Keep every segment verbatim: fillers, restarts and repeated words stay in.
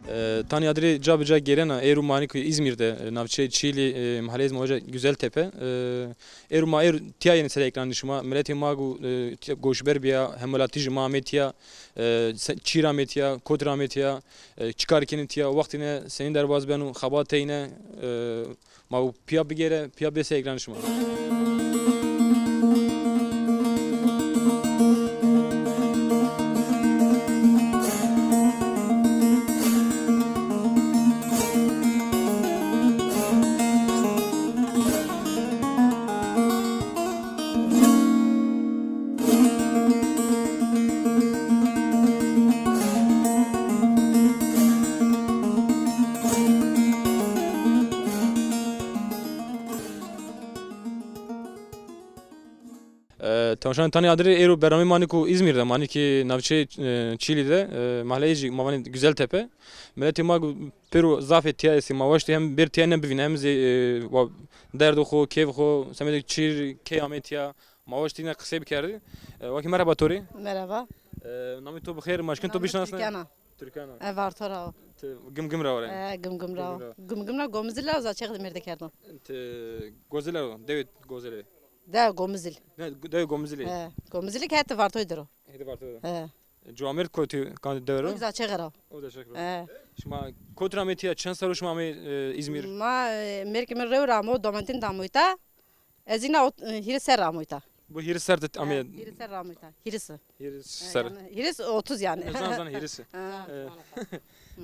E, Tanya Adirî ca bi ca gêrena, êrû ma nîku Îzmîr de, e, navçeyê Çîlî, e, mahaleyê ma vaja Güzeltepe. E, êrû ma êrû tiya yenê ser ekranê şima. Miletê ma ku, e, tiya goşber bîya, hemwelatî jî ma amê tiya, e, se-, çî ra amê tiya, kotî ra amê tiya, e, çi kar kenê tiya, wextê ne senîn derbaz beno, xebatê ne, e, ma û pîya bigêre, pîya bê ser ekranê şima. E, temaşanê Tanya Adirî, êro bernameyê ma nîku Îzmîr de, ma nîkî navçeyê, e, Çîlî de, e, mahaleyê jî ma vanê Güzeltepe. Miletê ma ku pêro zafê tiya estê, ma waştî hem bêr tiya ne bivîne, hem zî, e, wa-, derdê xo, keyfê xo, semedê çîr key amê tiya, ma waştî ne qisey bikerdî. E, wakî merheba to rê. Merheba. E, namê to bi xêr, ma şikên to bîşinasne? Türkan a. Türkan a. E, Varto ra o. Ti Gimgim ra were? E, Gimgim ra o. Gimgim ra. Gimgim ra Gomizil ra, Zaçex de mêrde kerdo. Ti Gozile ro, dewê Gozile. De Gomizil. Ne, dewê Gomizilî. E, Gomizilî ke hetê Vartoy der o. Hetê Vartoy der o. E. Cuamêrd kotî kan dewe ro? O Zaçex ra. O Zaçex ra. E. Şima kotî ra amê tiya, çend serr o şima amê, e, Îzmîr? Ma, e, mêrkê mi rew ra amo, domantin de amoyta. Ez îna ot-, e, hîris serr ra amoyta. Bu hîris serr de amê? E, hîris serr ra amoyta. Hîris. Hîris serr. E, yanî hîris, otuz yanî. E, zan zan hîris. Ha.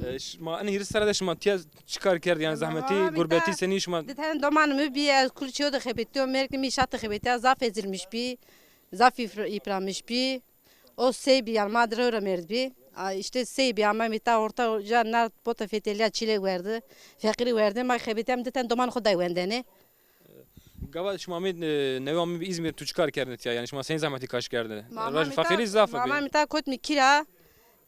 E, e, şima, enê hîris serr de şima tiya çi kar kerd yanî, zehmetî, gurbetî, senî şima? Di tenê domanê mi bî, ez kul çîyo de xebetîyo, mêrkê mi înşaat de xebetîya, zaf ezilmiş bî, zaf îpr-, îpranmiş bî. O sey bî, yanî ma di rew ra mêrd bî. A, îşte sey bî, ama mîta orta ca nard bota fetelîya, çîlê werdî, feqîrî werdî, ma xebetîya, mi di tenê domanê xo day wendene. Gava şima amê, e, newe amê Îzmîr, tu çi kar kerdêne tiya? Yanî şima senî zehmetî kaş kerdêne? Roj feqîrî zaf bî. Ma mîta kot mi kîra.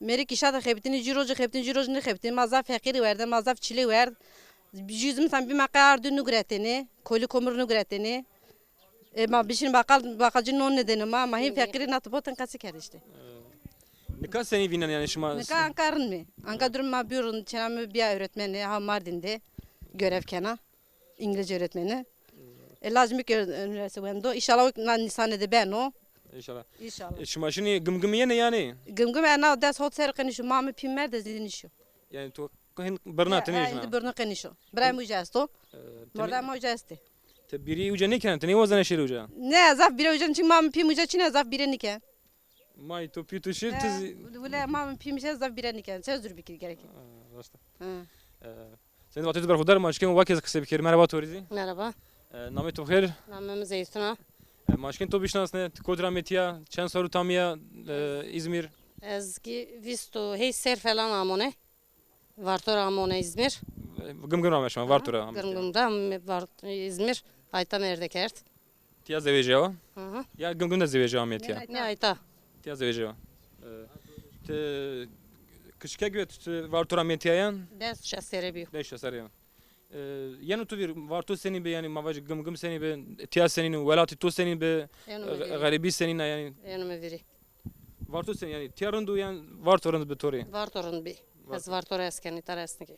Mêrik înşaat de xebitînî, jû roj xebitînî, jû roj nêxebitînî. Ma zaf feqîrî werde, ma zaf çîlê werd. Jû zî misan bî ma qey ardû nêguretêne. Kolî komir nêguretêne. E, ma bişin baqal, baqalcî non nêdêne ma. Ma hîn feqîrî na ti botin qesî kerd îşte. Nika senî vînen yanî şima? Nika anka rind mi. Anka durum ma bîyo rind, çêna mi bîya öğretmenî, ha Mardin de görev kena. İngilizce öğretmeni. E, laj mi ke üniversite wendo. Înşallah o na nîsanê de beno. Înşallah. Înşallah. E, şima şinî Gimgimî yenê yanî? Gimgim e, na des hot serr qe nîşo. Ma mi pî merde, zî nîşo. Yanî tu hin birna ti nêşina? Hin birna qe nîşo. Birayê mi uca esto. E, mordemê ma uca estê. Ti bîrî uca nêkena, ti nêwazena şêrî uca? Ne, zaf bîrê uca, çimkî ma mi pî mi uca çin a, zaf bîrê nîken. May to pî to şir, ti zî. Wile ma mi pî mi şir, zaf bîre nîken. Çe zûr bikir gerek. Ha, raşt a. Ha. E, senî vatê tu berxudar, ma şikên wa ke zî qisey bikir. Merheba to rê zî. Merheba. E, namê to xêr? Namê mi Zeytun a. E, ma şikên to bişinasne, ti kotî ra amê tiya, çend serrû ti amîya, e, Îzmîr? Ez kî vîst û heşt serr falan amone. Varto ra amone Îzmîr. Gimgim ra ame şima, Varto ra ame. Gimgim ra ame Var-, Îzmîr. Ayta mêrde kerd. Tiya zewejîyawa? Hı hı. Ya Gimgim de zewejîyawa ame tiya? Ne ayta. Tiya zewejîyawa. E, ti kişkek ve tu Varto ra ame tiya yan? Des şeş serre bîyo. Des şeş serre ya. E, yeno tu vîr Varto senî bi, yanî ma vajî Gimgim senî bi, tiya senîn o, welatê to senî bi, xerîbî senîn a yanî? Yeno mi vîrî. Varto senî, yanî tiya rind o yan Varto rind bi to rê? Varto rind bî. Ez Varto ra hes kenî, îta ra hes nîkî.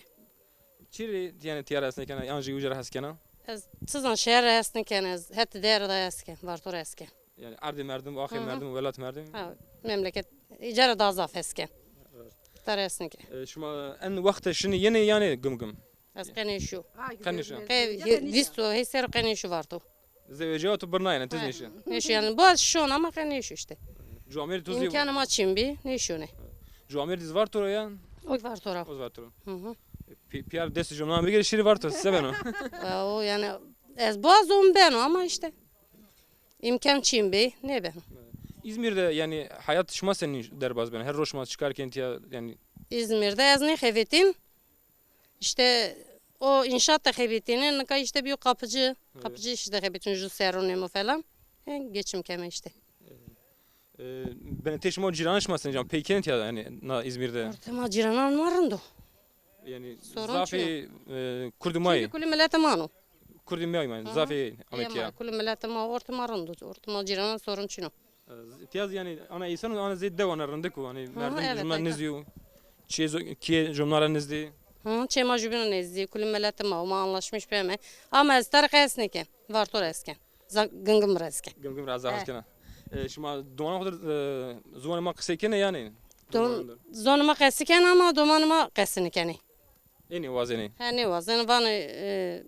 Çi rê yanî tiya ra hes nêkena yan jî uca ra hes kena? Ez çizan şeher ra hes nêken, ez hetê der ra hes ken, Varto ra hes ken. Yanî erdê merdim, axê merdim, welat merdim. Ha, memleket îca ra daha zaf hes ken. Îta ra hes nêken. E, şima en wext de şinî yenê yanî Gimgim? Ez qe nêşo. Qe nêşo. Qe vîst û heşt serr qe nêşo Varto. Zewecîyawa tu birna yanî, ti zî nêşî? Nêşo yanî. Bo ez şon ama qe nêşo îşte. Cuamêrd tu zî. Îmkanê ma çin bî, nêşonê. Cuamêrd zî Varto ra ya? O Varto ra. O Varto ra. Hı hı. Pi-, pîyar destê cumna bigêrî şirî Varto, se beno? E, o yanî ez bo ez on beno ama îşte. Îmkan çin bî, nêbeno. Îzmîr de yanî heyat şima senî derbaz beno? Her roj şima çi kar kenî tiya yanî? Îzmîr de ez nêxebitîn. İşte o inşaat de xebitîne, nika işte bîyo kapıcı. Kapıcı işi de xebitîne, ju serrû nêmo falan. He, geçim keme işte. E, binetê şima, cîranê şima senî can? Pey kenê tiya yanî na Îzmîr de? Ortê ma cîranan ma rind o. Yanî zafê, e, kurdê ma yê? Çimkî kulî miletê ma no. Kurdê ma yê, yanî zafê amê tiya. Kulî miletê ma, ortê ma rind o. Ortê ma cîranan sorun çin o. E, tiya zî yanî ana îsan o, ana zê dewan a rindik o, hanî merdim jû ma nêzî yo. Çiyê zo-, kiyê jomna ra nizdî? Hı, çê ma jubîno nêzdî, kulî miletê ma, ma anlaşmış pê me. Ama ez tar qes nêken, Varto ra ez ken. Za-, Gimgim ra ez ken. Gimgim ra ez Eh. kena. E, şima domanan xo dir, e, ziwanê ma qisey kenê yanî? Dom-, Domanan dir. Ziwanê ma qesî ken ama domanê ma qesî nêkenê. Ê nêwazenê? He, nêwazenê. Vanê, e,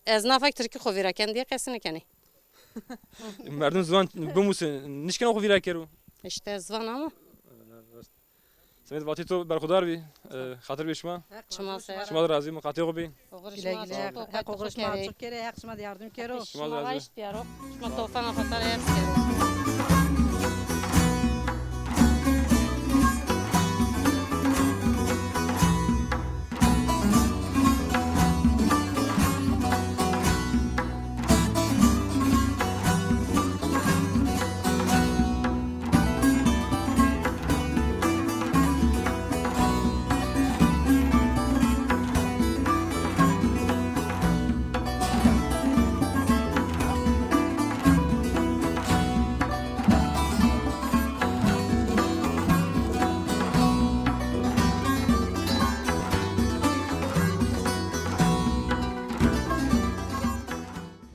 ez nafek tirkî xo vîra ken diye qesî nêkenê. Merdim ziwan bimusê, nişkena xo vîra kero. İşte ziwan ama. Semed vatê to berxudar bî, e, xatir bê şima. Çima ser. Şima de razî, miqatê xo bî. Oxir Güle şima güle. Çok Heq oxir şima açık kere, Heq şima de yardım kero. Şima de razî. Şima tofana xatar her ser.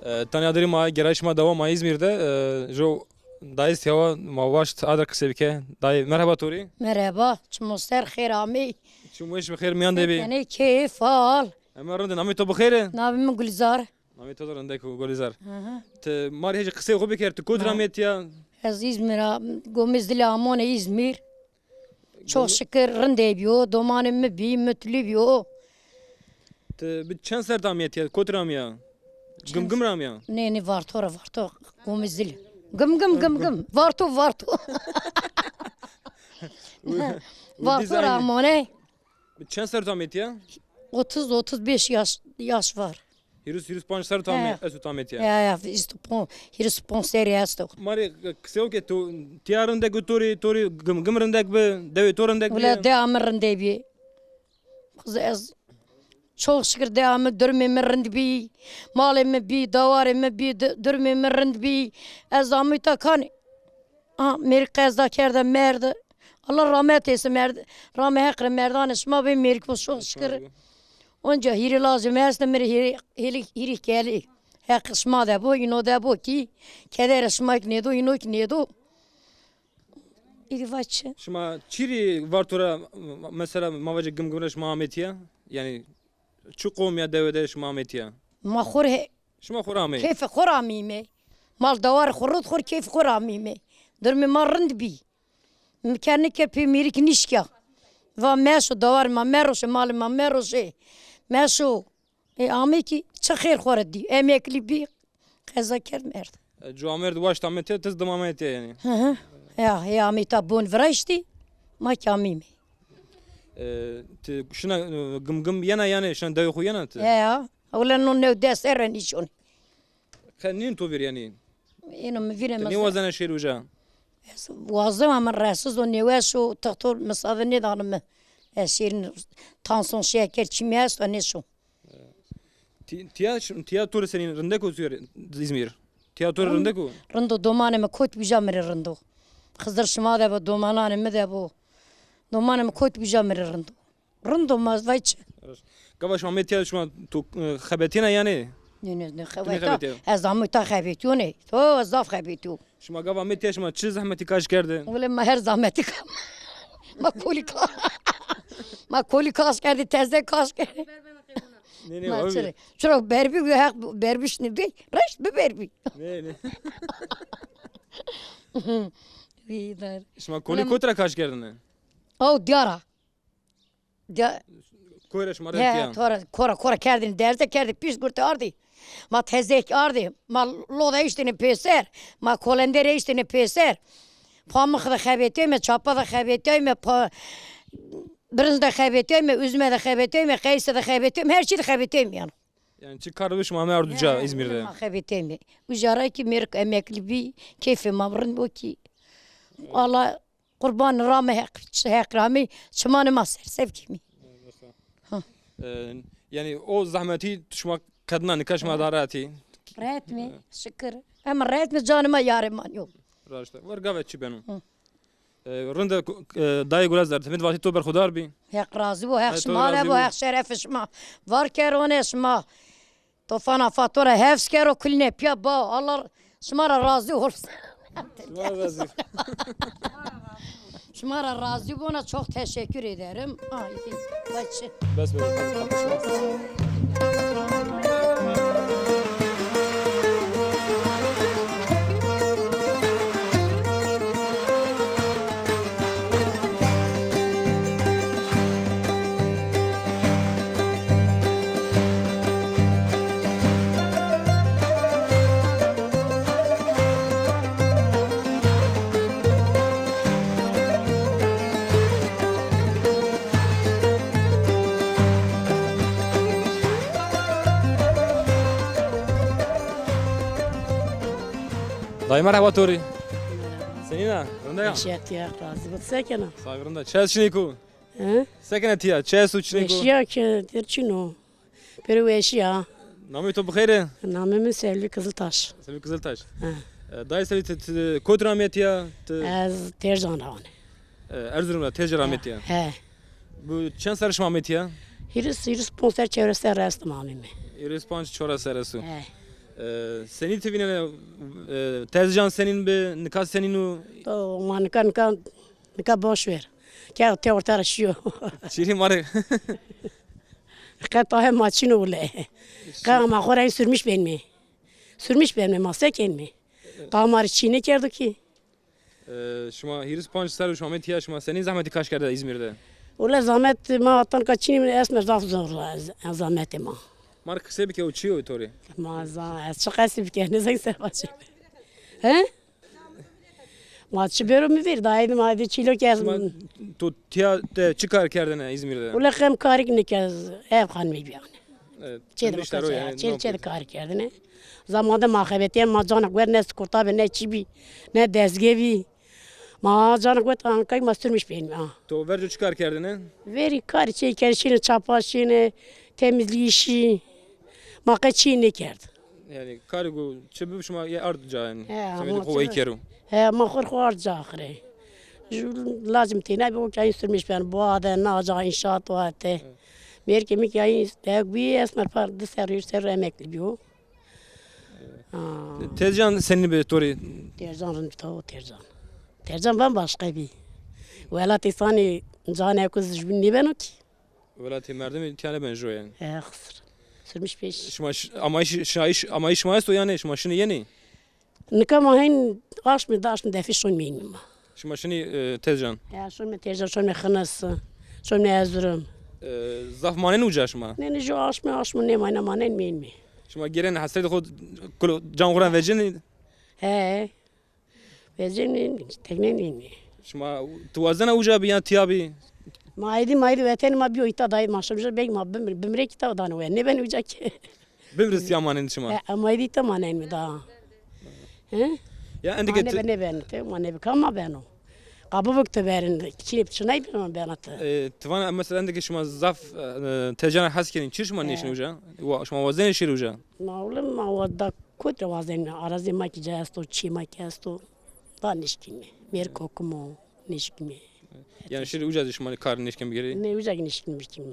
E, tanya derî ma gerayîş ma dewa ma Îzmîr de, e, jo dayê sîyawa ma waşt adir qisey bike. Dayê, merheba to rê. Merheba, çimo ser xêr amey. Çim weş bi xêr miyan de bî. Tenê keyf al. Heme rind, namê to bi xêr e? Navê min Gulîzar. Namê to de rindek o, Gulîzar. Hı hı. Ti ma rê hêjî qisey xo biker, ti kotî ra amê tiya? Ez Îzmîr a, Gomê Zilî amone Îzmîr. Çok şükür rindê bîyo, domanê mi bî, mutlî bîyo. Ti bi çend serr de amîya tiya, kotî ra amîya? Gimgim ra amîya? Nê, nê, Varto ra, Varto, Gomê Zilî. Gimgim, Gimgim, Varto, Varto. Varto ra amone. Bi çend serr de amê tiya? Otuz, otuz beş yaş, yaş var. Hîris, hîris panc serr tam He. Esto tam etiya. Ya, ya, hîris ponc, hîris ponc serrî esto. Ma rê qisey ke to, tiya rindek bi to rê, to rê Gimgim rindek bi, dewê to rindek bi. Wila dewa mi rindek bi. Kız ez, çok şükür dewa mi, durumê mi rind bi, malê mi bi, dawarê mi bi, du-, durumê mi rind bi. Ez amîta kanî. A, mêrik qeza kerde, merdi. Allah rahmet eylesin, merdi. Rame Heq re merdanê şima bê, mêrik bo, çok şükür. Onca hîrê lajê mi estê, mi rê hîrê, hîrê, hîrê kelî. Heq şima de bo, îno de bo kî, kederê şima kî nêdo, îno kî nêdo. Îdî va çi? Şima çi rê Varto ra, mesela, ma vacê Gimgim ra şima amê tiya? Yanî çi qom ya dewe de şima amê tiya? Ma xo rê he- Şima xo ra amê? Keyfê xo ra amîme. Mal dawar xo rind, xo rê keyfê xo ra amîme. Durumê ma rind bî. Mi kerd nêkerd pê mêrik nişkîya. Va meşo, dawarê ma meroşê, malê ma meroşê. Meşo. E, amê kî çi xêr xo rê dî. Emeklî bî, qeza kerd, merd. E, cûamêrd waşt amê tê, tiz dim amê tê yanî. Hı hı. Ya, ya amê ta bon viraştî, ma kî amîme. E, ti şina, e, Gimgim yena yanî, şina dewê xo yena ti? Ya, ya. Ewle no new des serre nîşonî. Qe nîn to vîr yanî? Îno mi vîrê. Ti nêwazena şêr uca? Ez wazena, ama resiz o, nêweş o, doktor misade nêdano mi. Ez şêrin, tansiyon, şeker, çî mi esto, nêşo. Ti-, tiya, tiya to rê senîn, rindek o Îzmîr? Tiya to rê rindek o? Rind o, domanê mi kot bîja mi rê rind o. Xizir şima de bo, domananê mi de bo. Domanê mi kot bîja mi rê rind o. Rind o, ma vay çi? Gava şima amê tiya, şima to, e, xebetîna yanî? Nê, nê, nê, xebeta. Xebetîya? Ez amê ta xebetîyonê. To, ez zaf xebetîyo. Şima gava amê tiya, şima çi zehmetî kaş kerde? Wele ma her zehmetî ka-, ma kolî ka-, ma kolî kaş kerdî, teze kaş kerdî. Nê, nê, ma çi rê? Çira berbî, Heq berbî şinî dey, reşt bi berbî. Nê, nê. Şima kolî kotî ra kaş kerdêne? Aw diyara. De, koyra şima rê tiya? He, tora, kora, kora kerdin derze, kerdî pîş gurte ardî. Ma tezek ardî, ma loda îştêne pêser, ma kolende rê îştêne pêser. Pamix de xebeteyme, çapa de xebeteyme, pa-, birinc de xebeteyme, üzme de xebeteyme, qeyse de xebeteyme, her çî de xebeteyme yanî. Yanî çi kar bi şima ame ard uca Îzmîr de? Ma xebeteyme. Uca ra kî mêrik emeklî bî, keyfê ma rind bo kî. Allah Qurban rame Heq, Heq ramî, çimanê ma ser sev kîmî. E, yanî o zehmetî şima qedina, nika şima da rehetî? Rehet mi? Şikir. Ema rehet mi, canê ma yarê ma yo. Raşt. Ver gave çi beno? Hı. E, rind e, e, dayê Gulezar, ti mi di vatê to berxudar bî. Heq razî bo, Heq şima de bo, Heq şerefê şima var kero, ne şima. Tofana Fato ra hefz kero, kulîne pîya ba. Allah şima ra razî olsun. Şima ra razî. Şima ra razî bona, çok teşekkür ederim. Ay, vay çi. Bes be. Dayê, merheba to rê. Senîn a? Rind a ya? Weşîya tiya, razî bo. Se kena? Sax bî, rind a. Çi ez çinê ku? He? Se kena tiya? Çi ez û çinê ku? Weşîya ke dir çin o. Pêro weşî ya. Namê to bi xêr e? Namê mi Sevlî Kiziltaş. Sevlî Kiziltaş. He. E, dayê Sevlî, ti, ti kot ra amê tiya? Ti... Ez Têrcan ra ame. E, Erzurum ra, Têrcan ra amê tiya? He. Bu çend serre şima amê tiya? Hîris, hîris ponc serre, çewres serre esto ma ameyme. Hîris ponc, çewres serre esto. He. E, senî ti vînenê, e, Têrcan senîn bi, nika senîn o? To, ma nika, nika, nika boş ver. Ke tê orta ra şîyo. Şîrî ma rê. Qe tahe ma çin o wile. Qe ma xo ra sürmüş benîme. Sürmüş benîme, ma se kenîme? Tahe ma rê çî nêkerdo kî. E, şima hîris panc serr o şima amê tiya, şima senî zehmetî kaş kerde Îzmîr de? Wele zehmet ma atan ka çinî, esmer zaf zor, zehmetê ma. Ma rê qisey bike, o çi yo to rê? Ma za-, ez çi qesî bike, nêzan se vace. He? Ma çi bêro mi vîr, dayê ma de çîlo ke ez... Şima to tiya de çi kar kerdêne Îzmîr de? Wele qe mi karî nêkerd, ev xanimî bî yanî. Evet. Çê de kar kerdêne. Zaman de ma xebetîyen, ma canik wet ne sikurta bî, ne çî bî, ne dezge bî. Ma canik wet ankay ma sürmüş benîme, ha. To verco çi kar kerdêne? Verî karî çê kerdêne, şîne çapa, şîne temizlîğî şî. Ma qe çî nêkerd. Yanî karê ku çi bib şima yê ard ca yanî. He, semedê xo wey kero. He, ma xo rê xo ard ca axirê. Ju lacim têna bî, o kî ayîn sürmüş ben. Boğa de, naca, înşaat o hete. Mêrkê mi kî ayîn dewk bî, esmer par di serrî, üç serrî emeklî bîyo. Ha. Têrcan senîn bi to rê? Têrcan rind bî, tawo Têrcan. Têrcan bambaşqa bî. Welatê sanî canê ku zî jubîn nêbeno kî. Welatê merdimî tîya nêben jo yanî. E, xisir. Sürmüş peş. Şima ş-, amayîş, şima îş, amayîş şima esto yanî, şima şinê yenê? Nika ma hên aşmê daşmê defî şonmê înmê ma. Şima şinê, e, Têrcan? Ya, şonmê Têrcan, şonmê Xinis, şonmê Erzurum. E, zaf manenê uca şima? Nê, nê, jo aşmê, aşmê nêmayna, manenmê înmê. Şima gêrenê hesretê xo, kulo can xo ra vecenê? He. Vecenê, teknenê înmê. Şima, ti wazena uca bî yan tîya bî? Ma aydî, ma aydî wetenê ma bîyo îta dayê, ma şono beg ma bimir-, bimrê kî taw danê we. Nêbenê uca kî. Bimrî tîya manenê şima? E, ma aydî îta manenê mi da. He? Ya endî ke ti... Ma nêbe-, nêbenê ti, ma nêbe kam ma beno. Qabû bik ti berin, çinê çinay beno bena ti. E, ti vana mesela endî ke şima zaf, e, Têrcan ra hes kenî, çi şima nêşinê uca? Wa-, şima wazenê şêrê uca? Ma wele ma wa da kot ra wazenîme, arazê ma kî ca esto, çîyê ma kî esto. Da nêşkîme. Mêr kokim o, nêşkîme. Yanî şêrê uca zî şima kar nêşkên bigêrê? Nê, uca kî nêşkîme bikîme.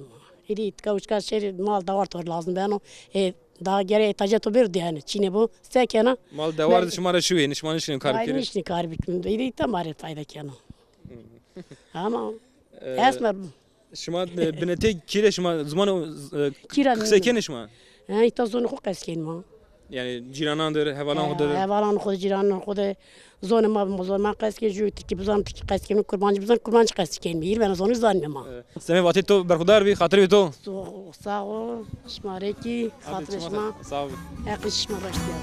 Êdî îtka uçka şêrê mal dewar to lazim beno. E, da gere îhtacê to bêro dîyane. Çînê bo, se kena? Mal dewar zî şima ra şiwê, şima nêşkînê kar bikîrê? Nêşkînê kar bikîme. Êdî îta ma rê fayda keno. Ama esmer. Şima, e, binetê kî rê şima zimanê, e, qisey kenê şima? He, îta zonê xo qesey kenî ma. Yanî cîranan dir, hevalan xo dir? He, hevalan xo dir, cîranan xo dir. Zonê ma bi, zonê ma qesey kenî, ju tirkî bizan, tirkî qesey kenî, kurmancî bizan, kurmancî qesey kenî. Hîrê bena zonê zanîme ma. E, semê vatê to berxudar bî, xatir bê to. Sağ ol, şima rê kî, xatirê şima. Sağ ol. Heqê şima raştîya.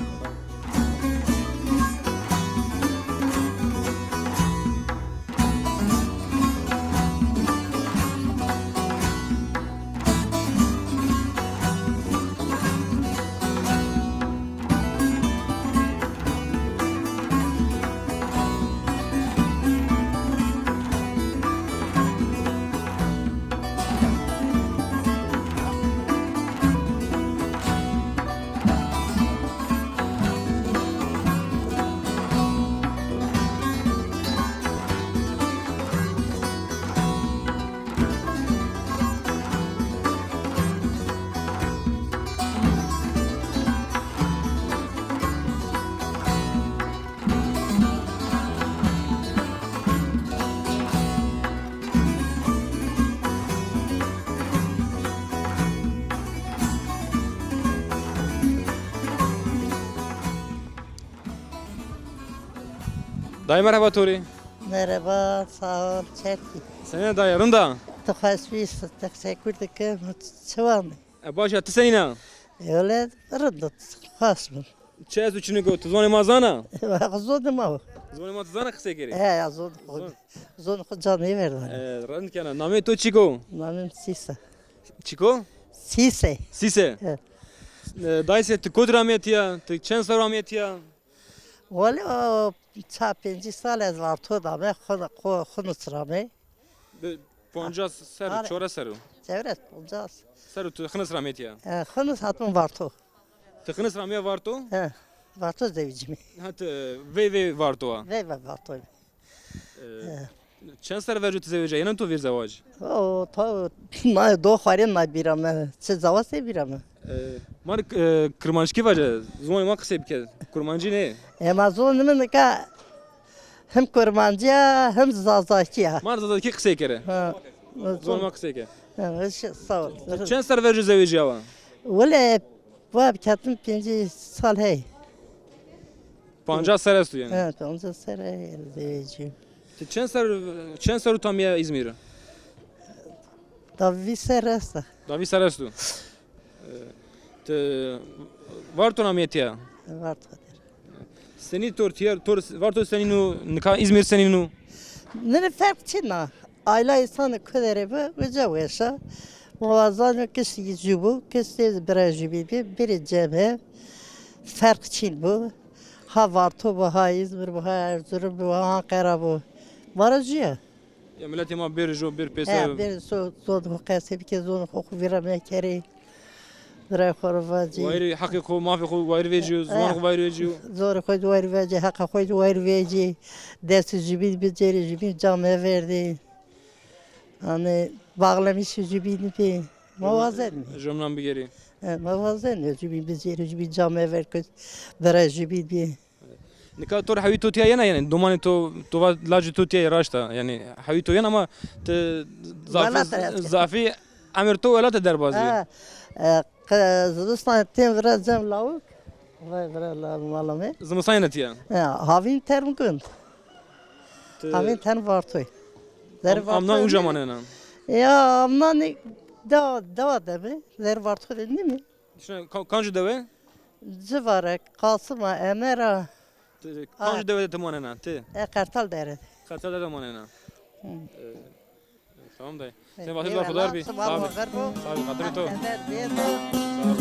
Dayê merheba to rê. Merheba, sağ ol, çertî. Senîn a dayê, rind a? Tu xweş bî, teşekkür dikim, çi wanî? E, baş a, ti senîn a? E, öyle rind o, xweş bî. Çi esto çi nîyo, ti zonê ma zana? Zonê ma. Zonê ma ti zana qisey kerê? He, ya zonê xo. Zon- Zonê xo ca nêverdanê. E, rind kena. Nameyê to çik o? Namê mi Sîse. Çik o? Sîse. Sîse. He. E, dayê se, ti kotî ra ameyê tîya? Ti çend serr o ameyê tîya? Wele o ça pêncî sal ez Varto de ame, xo-, xo-, Xinis ra ame. Bi poncas serr o, çewres serr o? Çewres, poncas. Serr o tu Xinis ra ameyê tîya? E, Xinis hatime Varto. Ti Xinis ra ameyê Varto? He, Varto zewicîme. Ha, ti vey vey Varto a? Vey vey Varto. E, çend serr verco ti zewicîya? Yena to vîr zewac? O, to, ma do xwarê ma bîra me. Çi zewac se bîra me? E, ma rê, e, kirmanckî vace, ziwanê ma qisey bike. Kurmancî nê. E, ma zonê mi nika hem kurmancî ya, hem zazakî ya. Ma rê zazakî qisey kere. Ha. Ziwanê ma qisey ke. Ha, sağ ol. Çend serr verco zewicîyawa? Wele, va ketim pêncî sal hey. Pancas serr esto yanî? Ha, pancas serr hey zewicîyim. Ti çend serr, çend serr o ti ameyê Îzmîr? Da vîst serr esta. Da vîst serr esto. E, ti Varto ra ameyê tîya? Varto der. Senî tor tîya, tor Varto senîn o, nika Îzmîr senîn o? Nine ferq çin a. Ayla însanê kudere bi, uca weş a. Ma wazanê kiştî jû bo, kiştî bira jûbîn bî, bêrê cem he. Ferq çin bo. Ha Varto bo, ha Îzmîr bo, ha Erzurum bo, ha Anqera bo. Vara jû ya. Ya miletê ma bêrê jo, bêrê pêser. He, bêrê so, zonê xo qesey bike, zonê xo xo vîra mekerê. Birayê xo rê vacî. Wayîrê heqê xo, mafê xo wayîr vecîyo, ziwanê xo wayîr vecîyo. Zonê xo de wayîr vecî, heqa xo de wayîr vecî. Destê jûbîn bicêrê, jûbîn ca meverdê. Hanî, bağlamışê jûbîn bî. Ma wazenê. Jomnan bigerî. He, ma wazenê jûbîn bicêrê, jûbîn ca meverdê, bira jûbîn bî. Nika to rê hewî to tîya yena yanî, domanê to, to va lacê to tîya yê, raşt a. Yanî hewî to yena ama ti zafî, zafî emir to welate derbazî. Ha, e, qe-, zimistan tên vira cem lawik. Vay vira la-, mala mi. Zimistan yena tîya? Ha, havîn term gund. Ti havîn term Vartoy. Zerê Vartoy. Amnan uca manena? Ya, amnan dewa, dewa de bi. Zerê Vartoy de nîmi. Şina ka-, kancu dewe? Civare, Qasima, Emera. Ti, kancu dewe de ti manena, ti? E, Qertal dere. Qertal dere de manena. Hı. E, tamam dayê. Sen vaxtê berxudar bî. Sağ ol. Sağ ol, xatirê to. Sağ ol.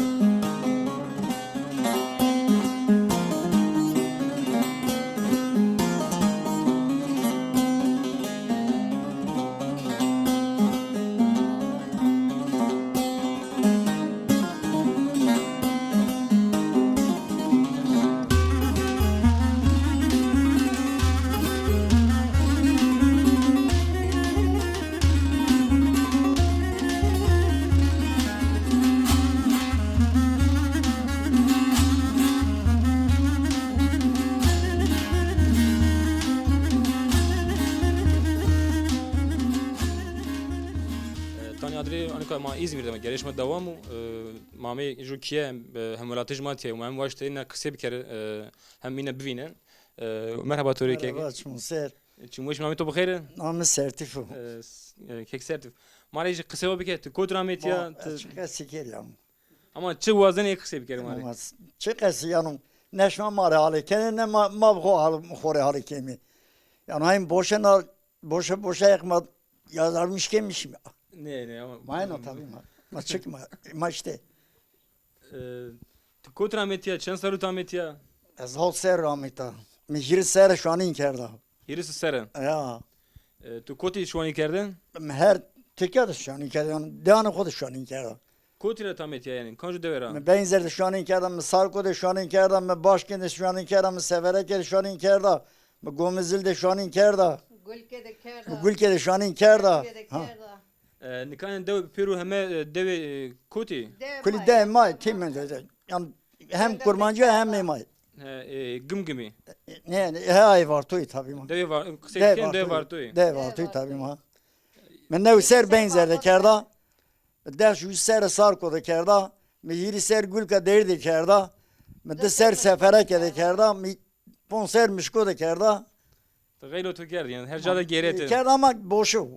E, Tanya Adri, anika ma Îzmîr de me, gerê şima dewam o. E, ma amê ju kîye, e, hemwelatij ma tîya, ma hem waştê îna qisê bikerê, e, hem îna bivînê. E, merheba to rê kek. Merheba, çimû ser. Çimû weş, namê to bixeyr? Namê Sertîf o. E, s-, e, kek Sertîf. Ma rê jî qisê wa bike, ti kot ra amê tîya? Ma, ti ez çi qesî kerî yanî. Ama çi wazenê qisê bikerê ma rê. Ama s-, çi qesî yanî, ne şima ma rê halê kenê, ne ma, ma bi xo hal-, xo rê halê kemî. Yanî hayn boşena, boşe boşe yeq ma yazarmış kemişim ya. Ne, ne, ama. Ma ena tabii ma. Ma çıkma, ma işte. E, ti kot ra amê tîya, çend serr o ti amê tîya? Ez hawt serr amê ta. Mi hîris serr şanîn kerda. Hîris serr? Ya. E, ti kotî şanîn kerdin? Mi her Tirkîya de şanîn kerda. Yanî dewanê xo de şanîn kerda. Kotî ra ti amê tîya yanî? Kancu dewe ra? Mi Beynzer de şanîn kerda, mi Sarko de şanîn kerda, mi Başkên de şanîn kerda, mi Sefereke de şanîn kerda, mi Gomizil de şanîn kerda. Gulke de kerda. Mi Gulke de şanîn kerda. Gulke de kerda. E, nika ên dew pêro heme, e, dewê, e, kotî? Kulî dewê ma, tî mende de. Yanî hem kurmancî hem ê ma. He, e, Gimgimî. Ne, ne, he, ay Vartoyî tabii ma. Dewê Var-, qisey kên dewê Vartoyî. Dewê Vartoyî tabii ma. Mi new serr Beynzer de kerda. Mi des ju serr Sarko de kerda. Mi hîris serr Gulka Derî de kerda. Mi di serr Sefereke de kerda. Mi ponc serr Mişko de kerda. Ti xeylo tu kerd, yanî her ca de gêrete. Kerd ama boşe o.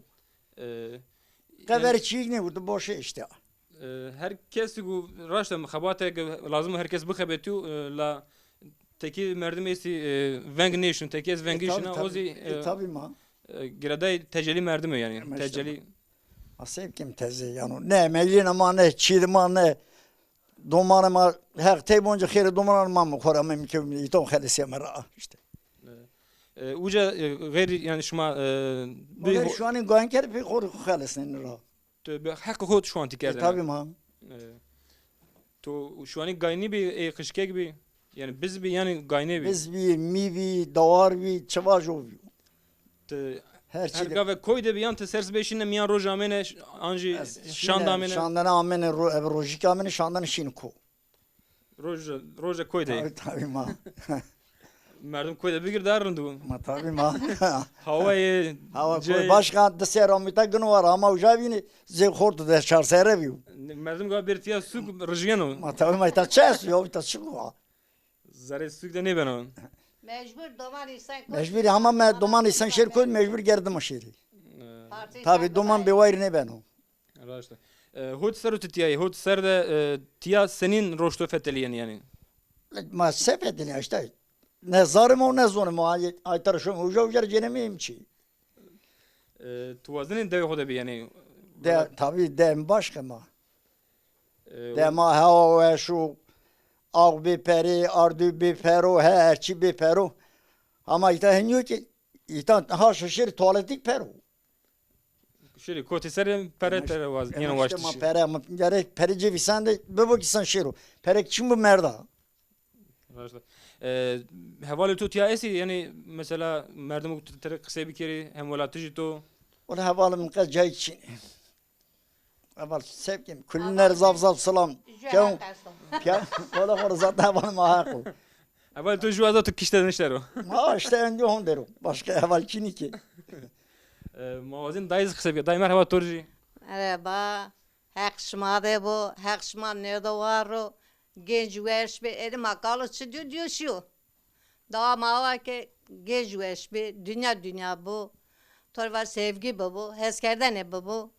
E, Qever çîyêk nêwirdo, boşe îşte. E, her kes ku raşt e, xebate ke lazim o her kes bixebetîyo, e, la tekî merdim estî, e, veng nêşino, tekî ez vengî şina, o zî, e, tabî ma. E, girêdayî tecelî merdim o yanî. Tecelî. Ma se bikim teze yano. Ne emeklîyê ma, ne çîyê ma, ne domanê ma, Heq tey bonca xêrê domanê ma mi xora me mi kewmî îton xelesîya me ra îşte. E, uca, e, xeyrî yanî şima, e, bi şuanî gayn kerd pê xo xelesnenî ra. Tu bi heq xo şuantî kerdene. E, tabî ma. E, tu şuanî gaynî bî, ê xişkek bî, yanî biz bî, yanî gaynê bî. Biz bî, mî bî, dawar bî, çi vajo bî. Ti her çî her de gave koy de bî yan ti ser sibê şîne mîyan roj amêne, an jî şand amêne? Şandene amêne, ro-, ebe rojî ke amêne, şandene şîne ko. Roje, roje koy de. Tabî, tabî ma. Merdim koy de bigir daha rind o. Ma tabî ma. Hawayê. Hawa koy. Başka di serr amîta gino war ama uca vînî zê xort de çar serre bîyo. Merdim ga bir tiya sûk rijgeno. Ma tabî ma îta çi esto ya, îta çi ko? Zerê sûk de nêbeno. Mecbur doman îsan koy. Mecbur ama me doman îsan şêr koy, mecbur gerdima şêrî. Tabî doman bêwayîr nêbeno. Raşt e. E, hot ser û ti tîya yê. Hot ser de, e, tîya senîn roşto fetelîyen yanî? Ma se fetelîyen îşte. Ne zarê ma û ne zonê ma. Ay, aytar şom uca uca cêneme em çî. E, tu wazenê dewê xo de bî yanî? De, tabî dem başke ma. E, de ma hewa weş o, aw bê perê, ardû bê pero, her çî bê pero. Ama îta henî yo ki, îta ha şişir tuwaletîk pero. Şirî kotî serê pere tere waz, yeno waştişî. Ma pere, ma gerek pere cêvî sende bibo ki sen şêro. Perek çin bi merda. Raşt e. E, hevalê to tîya estî, yanî mesela merdim ku tu tere qisey bikerî, hemwelatijî to? Wele hevalê min qe cayî çin. Heval sevgim, kuliner zaf zaf selam. Kewm. Pîya, wele xo zaten hevalê ma heq o. Hevalê to jû eza tu kişte niştero. Ma îşte endî hon dero. Başka heval çinî ki. E, ma wazên dayî zî qise bike. Dayî merheba to rê jî. Merheba. Heq şima de bo. Heq şima nêdo war ro. Genc weş bê. Êdî ma kalo çi diyo diyo şiyo. Dawa ma wa ke genc weş bê. Dünya dünya bo. To rê va sevgî bibo. Heskerdene bibo.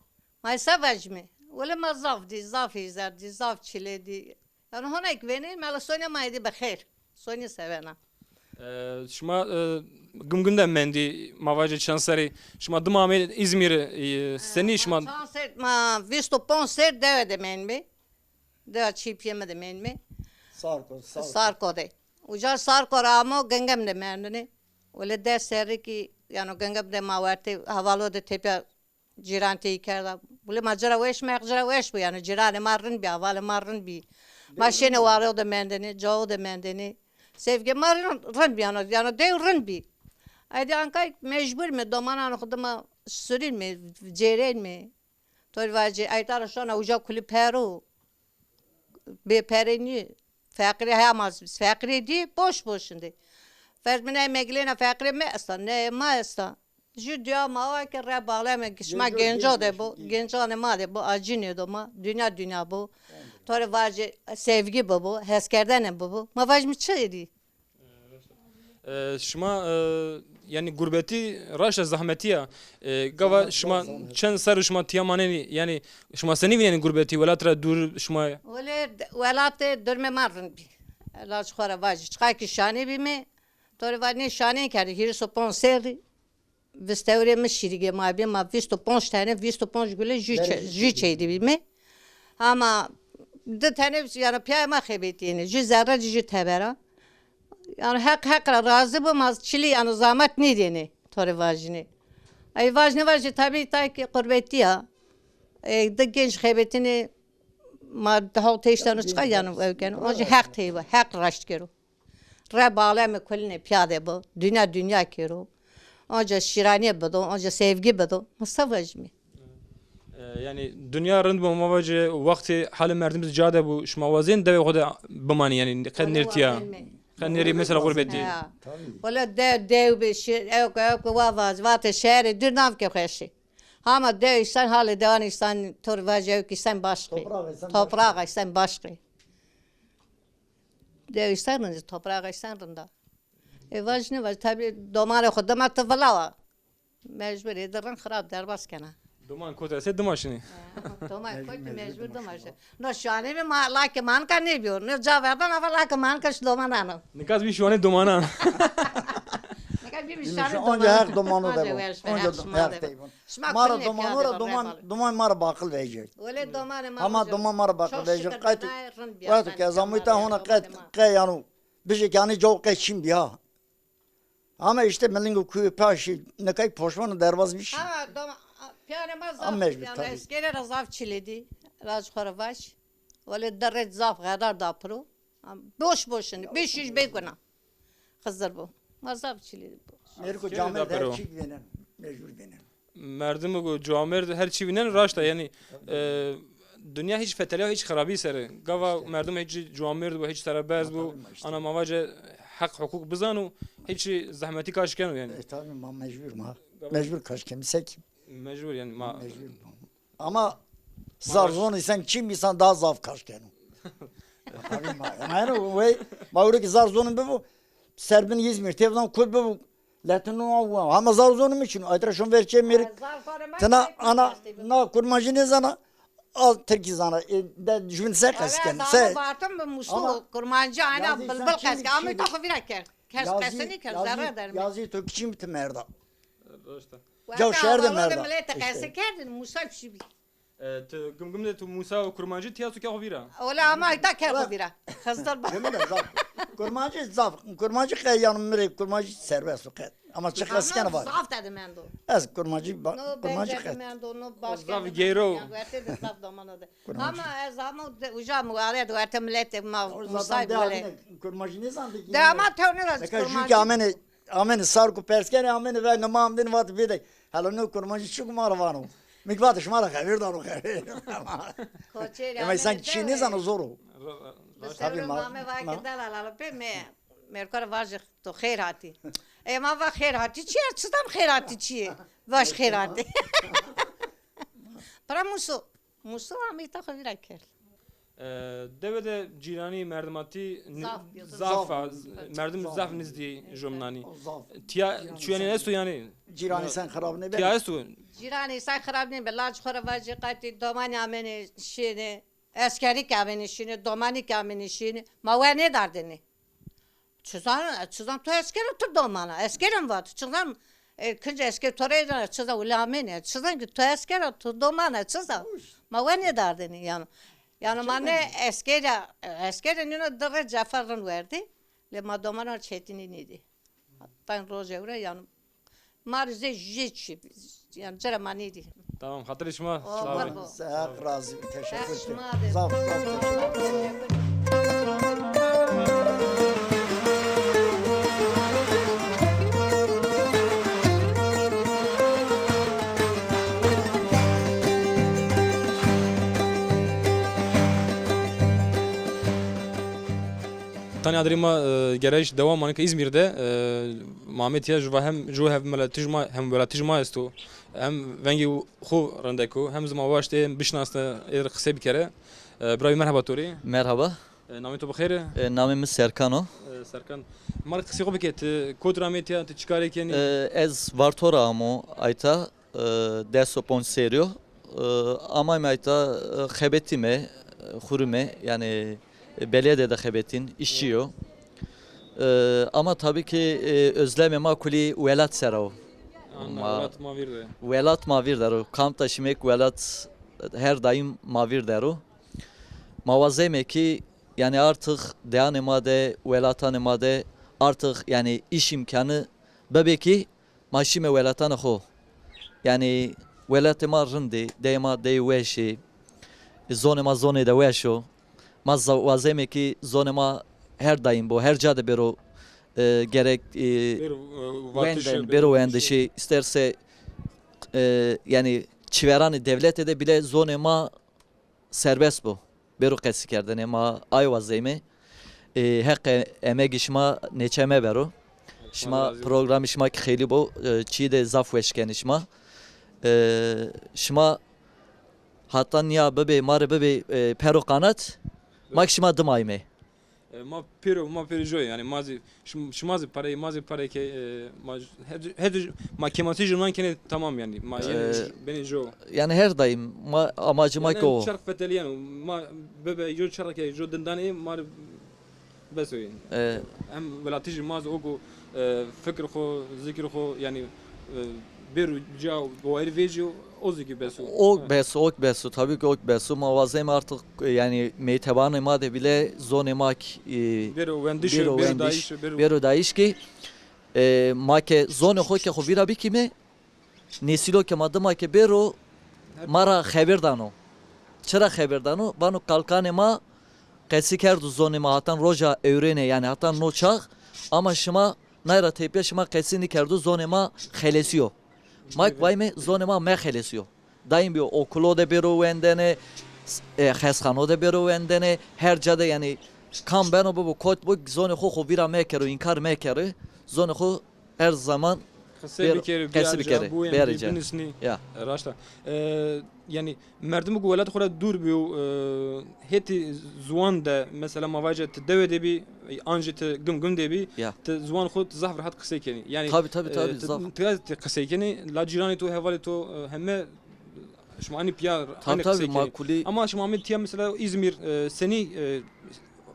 Ma se vajîme. Wele ma zaf dî, zaf hîzar dî, zaf çile dî. Yanî honek vênê, mela sonê ma êdî bi xêr. Sonê sevena. E, şima, e, Gimgim de mendî, ma vajê çend serrî. Şima dima amê Îzmîrî, e, senî şima? Çend serr, ma vîst û ponc serr dewe de menîme. Dewa çîpîyê mi de menîme. Sarko, Sarko. Sarko de. Uca Sarko ra amo Gimgim de mendinê. Wele des serrî kî, yanî Gimgim de ma wertê hevalo de tepya cîran tey kerda. Wele ma ci ra weş, ma heq ci ra weş bo. Yanî cîranê ma rind bî, hevalê ma rind bî. Ma şênê waro de mendêne, cao de mendêne. Sevgê ma rind, rind bî yanî, yanî dew rind bî. Aydî ankay mecbur me, domanan xo dima surîn me, cêrên me. To rê vajê, ayta ra şona uca kulî pero. Bê perê nî. Feqîrê hema feqîrê dî, boş boş şindê. Ferz mi ne meglêna feqîrê mi esta, ne ma esta. Jû dua ma wa ke Reb aleme ke şima genco de bo, gencanê ma de bo, acî nêdo ma, dinya dinya bo. To rê vajê sevgî bibo, heskerdene bibo. Ma vajîme çi êdî? E, şima, e, yanî gurbetî raşt e zahmetî ya. E, gava şima çend serr şima tîya manenî, yanî şima senî vînenî gurbetî, welat ra dûr şima? Wele welatê durmê ma rind bî. Laj xo ra vajî. Çiqa kî şanê bîme, to rê va nê şanê kerdî, hîris û ponc serrî. Vistewrê mi şîrîgê ma bî, ma vîst û ponc tene, vîst û ponc gule jû çe-, jû çeydî bîme. Hama di tene yanî pîyayê ma xebetîyêne, jû zerre jû tebera. Yanî Heq Heq ra razî bo, ma çilî yanî zamet nêdêne, to rê vajîne. Ey vaj nêvajî tabî tay ke qurbetî ya. Ey di genc xebetîne, ma di hew teşteno çiqa yanî ew keno. Onca Heq tey bo, Heq raşt kero. Reb aleme kulîne pîya de bo. Dinya dinya kero. Onca şîranîye bido, onca sevgî bido. Ma se vajîme? E, yanî dinya rind bo, ma vajê wextê halê merdim zî ca de bo. Şima wazên dewê xo de bimanî, yanî qe nêrtîya? Qe nêrî mesela gurbetî? Ya. Wele dew, dew bê şi-, ewk, ewk wa vaz, vatê şehrê dûr nav ke xweş ê. Hama dew îsan, halê dewan îsan, to rê vajê ewk îsan başq ê. Toprağ îsan başq ê. Dew îsan rind, toprağ îsan rind a. E, vaj nêvaj, tabî domanê xo dima ti vila wa. Mecbur ê, di rind xirab derbas kena. Doman kot estê, dima şinê. E, doman kot mecbur dima şinê. No şanê mi ma, lakê ma nika nêbîyo. No ca verdana va lakê ma nika şu domanan o. Nika zî bî şanê domanan. Nika bî şanê domanan. Onca heq domano de bo. Onca heq de bo. Ma ra domano ra doman, doman ma ra baqil vejê. Wele domanê ma. Hama doman ma ra baqil vejê. Qet, qet ke zamita hona qet, qe yanu. Bijê ke anê caw qe çin bîya. Ama îşte mi lingo kuyo paşî, nikay poşmano derbaz bîşî. Ha, doma, pîyanê ma zaf, mecbur, yanî tabî. Eskere ra zaf çilî dî. Laj xo ra vaj. Wele di rê zaf xedar da piro. Boş boşunî, bî şîş bê guna. Xizir bo. Ma zaf çilî dî. Mêriko camêrd her çîk vêneno. Mecbur vêneno. Merdimo go camêrd her çî vînen raşt a. Yanî, e, dinya hîç fetelîya, hîç xirabî ser. Gava merdim hîç camêrd bo, hîç serebest bo. Ana ma vace heq huqûq bizano, hîç zehmetî kaş keno yanî. E, tabî ma mecbur ma. Mecbur kaş kemî se kî. Mecbur yanî ma. Mecbur. Ama zar zon îsan çin bî, îsan daha zaf kaş keno. Tabî ma. Ma yanî wey, ma ewro kî zar zonî bibo, serbin Îzmîr, tevdan kul bibo. Letin o, ama zar zonî mi çin. Aytra şon ver çê mêrik. Tina ana na kurmancî nêzana. A tirkî zana. E, de jübin se qes ken. Se. Ama vartım mı muslu kurmancî ana bilbil qes ken. Ama ta xo vîra kerd. Kes qesini kerd, zerre der mi. Yazî to kiçî mi ti merda. Ca şehir de merda. Millet qesi kerdin, Musa bir şey. E, ti gimgim de tu Musa û kurmancî tiya tu ke xo vîra. Ola ama ayta ke xo vîra. Xizdir ba. Yemin de zaf. Kurmancî zaf. Kurmancî qe yanî mi rê kurmancî serbest o qe. Ama çi qes kena var. Zaf dedi mendo. Ez kurmancî ba-, kurmancî qe. Mendo, no başka. Zaf geyro. Werte de zaf domano de. Ama ez ama uca muare de werte millet ma Musa böyle. Kurmancî ne zandı ki? De ama tevne de kurmancî. Çünkü amene Amêne sar ku pers kenê, amêne vengê ma amdêne vatê bêde. Hela no kurmancî çi ku ma ra vano. Mi ki vatê şima ra xevêr dano xevêr. Ema însan kişî nêzano zor o. Tabî ma, ma. Mame vake delal ala pê me. Mêrko ra vajê to xêr hatî. Ema va xêr hatî çi ya? Çizam xêr hatî çi yê? Vaj xêr hatî. Pira Muso. Muso ameyî ta xo vîra kerd. E, dewe de cîranî, merdimatî ni-, zaf a, merdim zaf nizdî jomnanî. Tiya çuyenî esto yanî? Cîranî sen xirab nêbeno. Tiya esto? Cîranî sen xirab nêbe. Lac xo ra vajî qatî domanî amêne şîne. Eskerî ke amêne şîne, domanî ke amêne şîne. Ma we nêdardêne. Çizan, çizan to esker o, to doman a. Eskerim vat. Çizan, e, kinci esker to rê ra, çizan wile amêne. Çizan ki to esker o, to doman a, çizan. Ma we nêdardêne yanî. Yanî ma ne esker a, esker a nîno di rê cefa rind werdî. Lê ma domanan çetinî nêdî. Tan rojê ewro yanî. Ma rê zê jê çi, yanî ci ra ma nêdî. Tamam, xatirê şima. O, sağ olun. Heq razî, teşekkür ederim. Zaf, zaf teşekkür ederim. Tanî adirî ma, e, gereyş dewam manê ke Îzmîr de, e, ma amê tiya ju va hem ju hemwelatij ma, hemwelatij ma esto, hem vengê xo rindek o, hem zî ma waştê bişinasne, ê rê qisey bikere. E, bira wî merheba to rê. Merhaba. E, namê to bi xêr? E, namê mi Serkan o. E, Serkan. Ma rê qisey xo bike, ti kot ra amê tiya, ti çi karê kenî? E, ez Varto ra amo ayta. E, des û ponc serî yo. E, amayme ayta, e, xebetîme, e, xurime, yanî, e, belediye de xebetîn, îşçî yo. E, ama tabî ki, e, özlemê ma kulî welat ser o. Welat ma vîr der o. Kamp da şimek welat her daîm ma vîr der o. Ma wazeyme ki, yanî artık deyanê ma de, welatanê ma de artık, yanî îş îmkanî bibê ki, ma şîme welatanê xo. Yanî welatê ma rind ê, deyê ma deyê weş ê, zonê ma zonêde weş o. Ma za-, wazeme kî zonê ma her daîm bo, her ca de bêro, e, gerek, e, bêro, e, wenden, bêro wendişî, isterse, e, yanî çiveranê dewlete de bile zonê ma serbest bo. Bêro qesî kerdene, ma ay wazeyme. E, heqê emegî şima nêçe mebero. Şima, programê şima kî xeylî bo, e, çî de zaf weş kenê şima. E, şima hata nîya bibê, ma rê bibê, e, per û qanat, ma kî şima dimayme. E, ma pêro, ma pêro jo, yanî ma zî, şim-, şima zî parey, ma zî parey ke, e, ma j-, her, her, ma kêmasî jûnan kenê tamam yanî. Ma yenê, e, benê jo. Yanî her daîm ma, amacê ma ki o. Çerx fetelîyeno, ma bibe jo çerx ke jo dindanê ma rê bes o yanî. E, hem welatî jî ma zî o ku, e, fikir xo, zikir xo yanî, e, bêro ca, wayîr vejîyo, o zî ki bes o. O bes o, o bes o. Tabî ki o bes o. Ma wazeme artık, e, yanî meytebanê ma de bile zonê ma ki, e, bêro wendiş, bêro wendiş, bêro dayîş ki, e, ma ke zonê xo ke xo vîra bikîme, nesîlo ke ma dima ke bêro, ma ra xeber dano. Çira xeber dano? Vano kalkanê ma qesî kerdo zonê ma, hatan roja ewrêne, yanî hatan no çax, ama şima nay ra tepîya şima qesî nîkerdo, zonê ma xelesîyo. Ma ki vayme zonê ma mexelesîyo. Daîm bîyo, okulo de bêro wendene, s-, e, xesxano de bêro wendene, her ca de yanî kam beno bibo, kot bo, zonê xo xo vîra mekero, înkar mekero, zonê xo her zaman qisey bêro, bikerê, qesî bikerê, bêrê ca. Ya. E, raşt a. E, yanî merdimî ku welat xo ra dûr bîyo, e, hetî ziwan de, mesela ma vace ti dewe de bî, an jî ti Gimgim de bî, ya, ti ziwan xo ti zaf rehat qisey kenî. Yanî, tabî, tabî, e, tabî, ti, zaf. Ti, ti qisey kenî, la cîranê to, hevalê to, e, heme şima anî pîya, tabî, anî tabî, qisey kenî. Ma kulî. Ama şima amê tîya mesela Îzmîr, e, senî, e,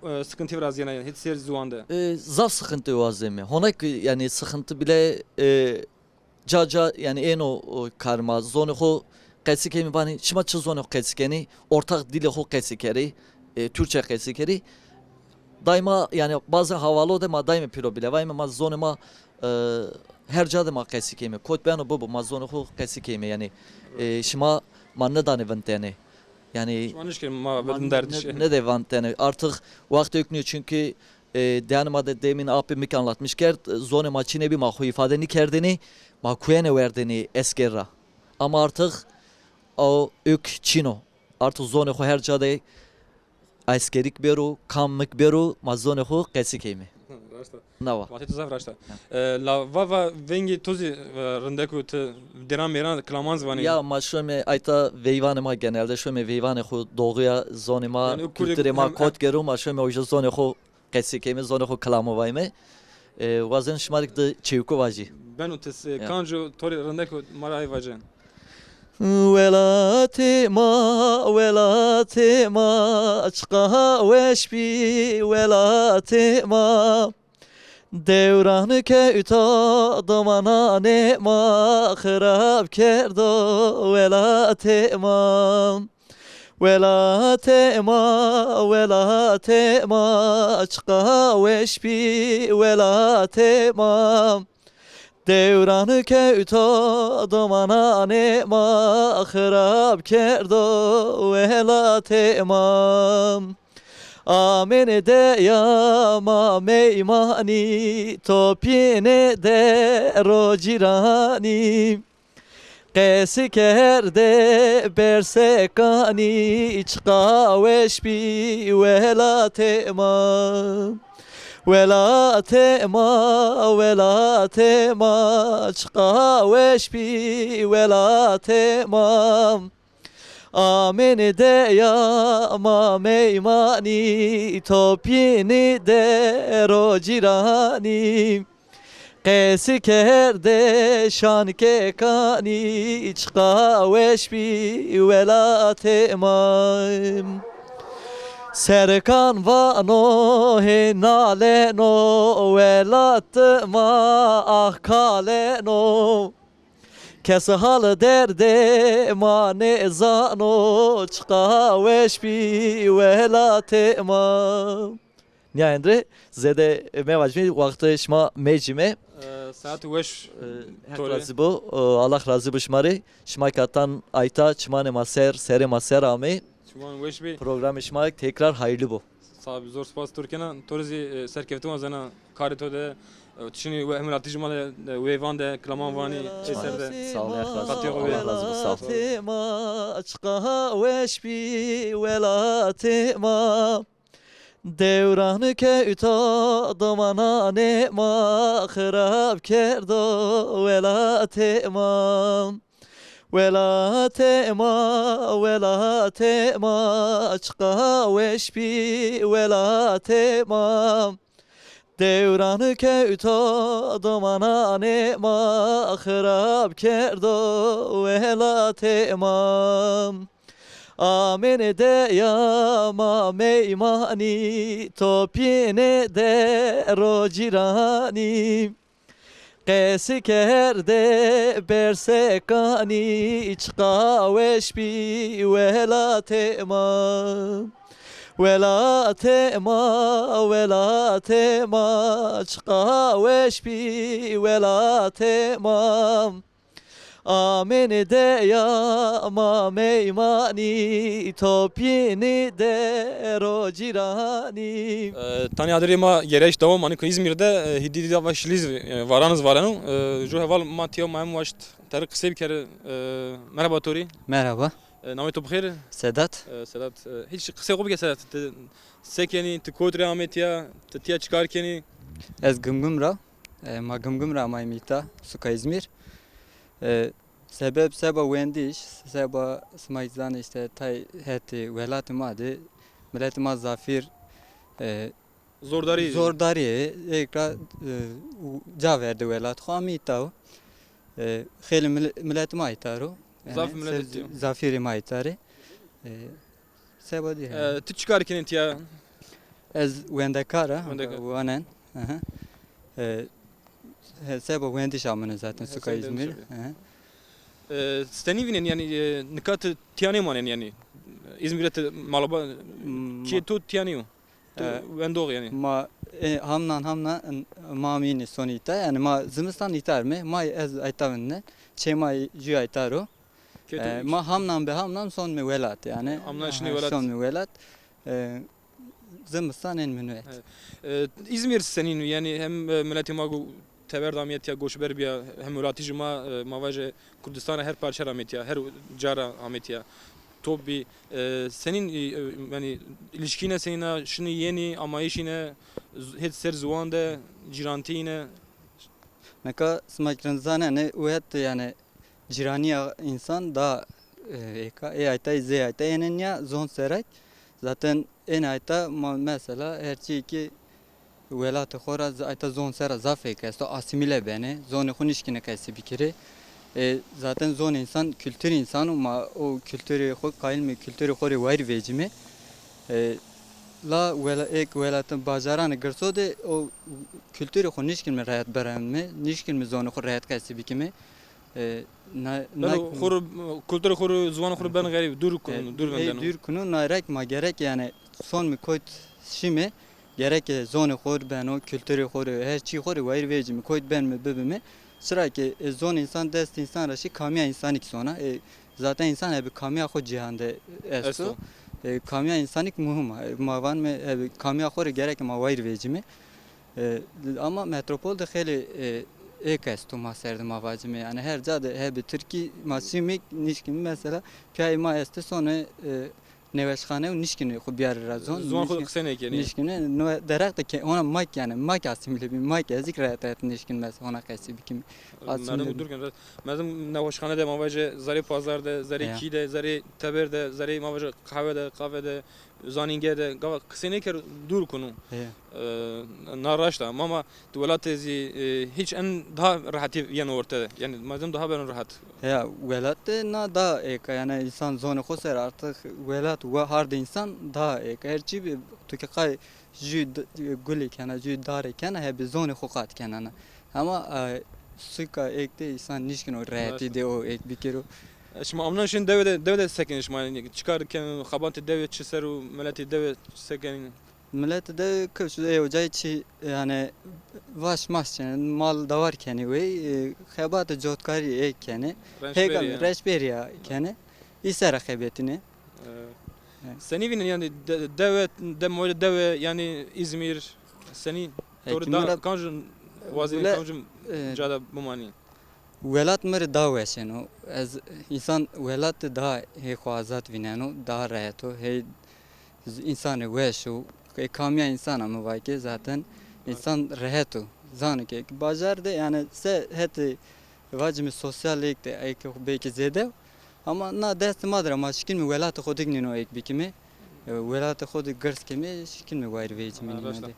e, sıkıntı virazîyena yanî, hetî ser ziwan de? E, zaf sıkıntı wazeme. Hona ki yanî sıkıntı bile, e, ca ca yanî êno, o, kar ma. Zonê xo qesî keyme vanê, şima çi zonê xo qesî kenî? Ortak dilê xo qesî kerê, e, Türkçe qesî kerê. Daîma yanî bazen havalo de ma daîme pêro bile vayme, ma zonê ma, e, her ca de ma qesî keyme. Kot beno bibo, ma zonê xo qesî keyme yanî. E, şima ma nêdanê vintene. Yanî şima nişkên ma, ma vinderdişê, nê-, nêdê vantene. Artık wextê ök nîyo, çünkü, e, deyanê ma de demin apê mi ki anlatmış kerd, zonê ma çinê bî, ma xo îfade nîkerdênê, ma kuyene werdênê esker ra. Ama artık o ök çin o. Artık zonê xo her ca de eskerî ki bêro, kam mi ki bêro, ma zonê xo qesî keyme. Raşt a. Nawa. Vatê to zaf raşt a. Ha. E, la vava vengê to zî, e, rindek o, ti dêran mêran kilaman zî vanê. Ya, ma şome ayta veyvanê ma genelde, şome veyvanê xo, doğuya, zonê ma, yanî, o kurdê kulturê ma hem kot gero, ma şome uca zonê xo qesî keyme, zonê xo kilamo vayme. E, wazen şima rê ki di çewko vajî. Beno ti s-, ya, kanco to rê rindek o, ma ra ay vace. Welatê ma, welatê ma, çiqa weş bî welatê ma. Dewran kewta domananê ma, xirab kerdo welatê ma. Welatê ma, welatê ma, çiqa weş bî welatê ma. Dewran kewta domananê ma, xirab kerdo welatê ma. Amêne deya ma meymanî, topîne de ro cîranî. Qesî kerde bersekanî, çiqa weş bî welatê ma. Welatê ma, welatê ma, çiqa weş bî welatê ma. Amêne deya ma meymanî, topîne de ro cîranî. Qesî kerde şankekanî, çiqa weş bî welatê ma. Serkan vano hê naleno, welat ma ah kaleno. Kes hal derdê ma nêzano, çiqa weş bî welatê ma. Nîya endre zêde mevacîme, wextê şima mecîme. E, saet weş. E, Heq razî bo. E, Allah razî bo şima rê. Şima ke atan ayta çimanê ma ser, serê ma ser amê. Çiman weş bî. Programê şima tekrar hayırlı bo. Sağ ol, zor spas to rê kena. To rê zî, e, serkeftin wazena karê to de. E, tu şinî we-, hemî welatî jî ma de, e, weyvan de, kilaman vanî, ê ser de. Sağ ol, Heq razî bo. Allah razî bo, sağ ol. Welatê ma, çiqa weş bî welatê ma. Dewran kewta domananê ma, xirab kerdo welatê ma. Welatê ma, welatê ma, çiqa weş bî welatê ma. Dewran kewto domananê ma, xirab kerdo welatê ma. Amêne deya ma meymanî, topîne der o cîranî. Qesî kerde bersekanî, çiqa weş bî welatê ma. Welatê ma, welatê ma, çiqa weş bî welatê ma. Amêne deya ma meymanî, topîne der o cîranî. E, tanî adirê ma gereyş dewam anî ku Îzmîr de, e, hîdî dîda vaş lîz, e, varan iz vareno. E, ju heval ma tiya ma hem waşt teri qisey bikerî. E, merhaba to rê. Merhaba. E, namê to bixêr? Sedat. E, Sedat. E, hîç qisey xo bike Sedat. Ti se kenî, ti kot rê amê tiya, ti tiya çi kar kenî? Ez Gimgim ra. E, ma Gimgim ra amayîme îta, suka Îzmîr. E, sebeb seba wendiş, seba sima kî zanê îşte tay hetê welatê ma de, miletê ma zafîr, e, Zordarî. Zordarî, êk ra, e, u-, ca verdê welat xo amê îta o. E, xeylê mil-, miletê ma îta ro. Yanî, zaf milet se-, îta yo. Zafîrê ma îta rê. E, seba dî he. E, ti çi kar kenî tiya? Ez wendekar a, wendekar, wanen. Aha. E, he, seba wendiş amune zaten suka Îzmîr. Aha. E, senî vînen yanî, e, nika ti tiya nêmanen yanî? Îzmîr de ti malaba, hmm, kê to tiya nîyo? Tu, e, wendox yanî. Ma, e, hamnan, hamnan, ma amîne sonî îta. Yanî ma zimistan îta erme. Ma ez ayta vindine. Çê ma jû ayta ro. E, ma hamnan be hamnan sonme welat yanî. Hamnan şinê welat. Sonme welat. E, zimistan ên minu et. Evet. E, Îzmîr senîn yanî hem, e, miletê ma go-, teber de amîye tiya, goşber bîya, hem welatîjê ma, e, ma vaje Kurdistan ra her parçe ra amê tiya, her ca ra amê tiya. Top bî, e, senîn, e, e, yanî îlişkîne senîn a, şinî yenî, amayîşîne, z-, hêt ser ziwan de, cîrantîyîne? Nika sima kî rind zanenê, û het yanî cîranîya însan daha, e, êka, ê aytayî zê ayta êne nîya zon serak. Zaten êne ayta ma mesela her çîyê kî welatê xo ra z-, ayta zon ser ra zaf êk esto, asîmîle benê, zonê xo nişkînê qesî bikirê. E, zaten zonê însan kulturê însan o, ma o kulturê xo qayîl me kulturê xo rê wayîr vecîme. E, la wela-, êk welatê bajaranê girso de o kulturê xo nişkînme rehet birenme, nişkînme zonê xo rehet qesî bikîme. E, na, na, beno xo rê, kulturê xo rê, ziwanê xo rê, e, beno xerîb, dûr kuno, e, dûr, e, vindeno. Dûr kuno, na rek ma gerek yanî sonme koyt şîme, gerek zonê xo rê beno, kulturê xo rê, her çî xo rê wayîr vecîme, koyt benme bibime. Çira ke, e, zon însan dest însan ra şî, kamîya însanî kî zon a. E, zaten însan hebî kamîya xo cîhan de esto. Esto. E, kamîya însanî kî muhîm a. E, ma vanme hebî kamîya xo rê gerek ma wayîr vecîme. E, ama metropol de xeylê, e, êk esto ma ser de ma vacîme. Yanî her ca de hebî tirkî ma şîme nişkîme mesela pîyayê ma estê sonê, e, nêweşxane û nişkîne xo bîyarê ra zon. Ziwan xo de qisey nêkenê. Nişkîne, no derheq de ke, ona ma kî yanî, ma kî asîmîle bîme, ma kî ez kî rehet rehet nişkîne mesela ona qesî bikîme. Merdim asîmîle bîme. Dûr kenê. Merdim nêweşxane de ma vaje zerê pazar de, zerê kî de, zerê teber de, zerê ma vaje qehwe de, qave de, zanînge de, gava qisey nêkero dûr kuno. He. E, na raşt a. Ama ma di welat de zî, e, hîç en daha rehetî yeno orte de. Yanî merdim daha beno rehet. Ya, welat de na daha êk a. Yanî însan zonê xo ser artık welat we hardê însan daha êk a. Her çî bi, tu ke qay jû d-, gulê kena, jû darê kena, hebî zonê xo qat kenena. Ama, e, suka êk de însan nişkino rehetî de o êk bikero. E, şima amnan şin dewe de, dewe de sekenê şima, yanî çi kar kenê, xebatê dewe çi ser o, miletê dewe çi sekenê? Miletê dewe kifş ê ocayî çi, yanî vaş maş çenê, mal dawar kenê wey, e, xebatê cotkarî ê kenê. Hêka reşberî ya kenê. Î ser ra xebetînê. E, senî vînenê yanî de-, dewe, de, moyde dewe yanî Îzmîr, senî, to rê daha kamcî wazînî, kamcî, e, ca de bimanî? Welat mi rê daha weş êno. Ez însan welat de daha hê xo azad vîneno, daha rehet o. Hê z-, însanê weş o. Ê kamîya însan a mi vake zaten însan rehet o. Zano ke bajar de yanî se hetê Vacimî sosyal ek de ek belkî zêde. Ama na destê ma de ra, ma şikînmî welatê xo de nîno ek bikîmî. E, welatê xo de girs kemî, şikînmî wayîr vecîmî. Ha, nîno raşt a. De.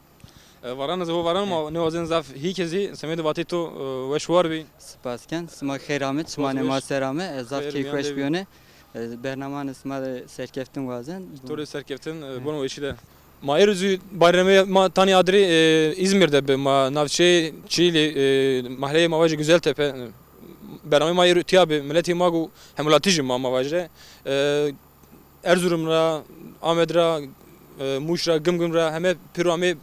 E, varan ez ho varan ma nêwazên zaf hî ke zî semedê vatê to, e, weş war bî. Spas ken. Sima xeyr amê, çimanê ma ser amê. Ez zaf keyfweş bîyone. E, bernamanê sima de serkeftin wazen. To rê serkeftin, e, bon weşî de. Ma êro zî bayramê ma tanî adirî, e, Îzmîr de bi. Ma navçeyê Çîlî, e, mahleyê ma vajê Güzeltepe, e, bernameyê ma êro tîya bi. Miletê ma go hemwelatijî ma, ma vajî. E, Erzurum ra, Amed ra, e, Mûş ra, Gimgim ra, heme pêro amê,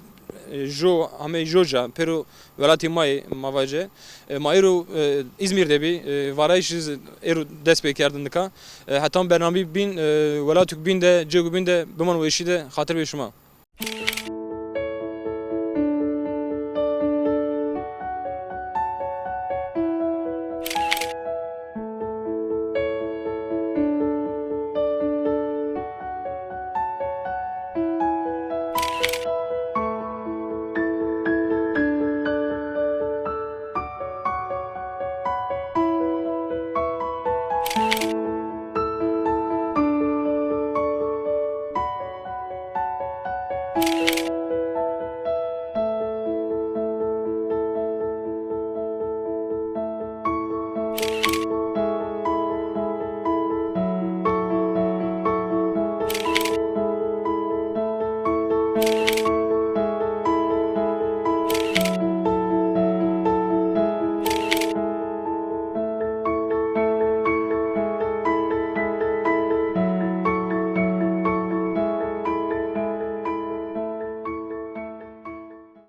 e, jo, amê jo ca, pêro welatê ma yê, ma vajî. E, ma êro, e, Îzmîr de bî, e, varayîşî zî êro dest pê kerdin nika. E, hetan bernameyî bîn, e, welatêk bîn de, cêk bîn de biman weşî de, xatir bê şima.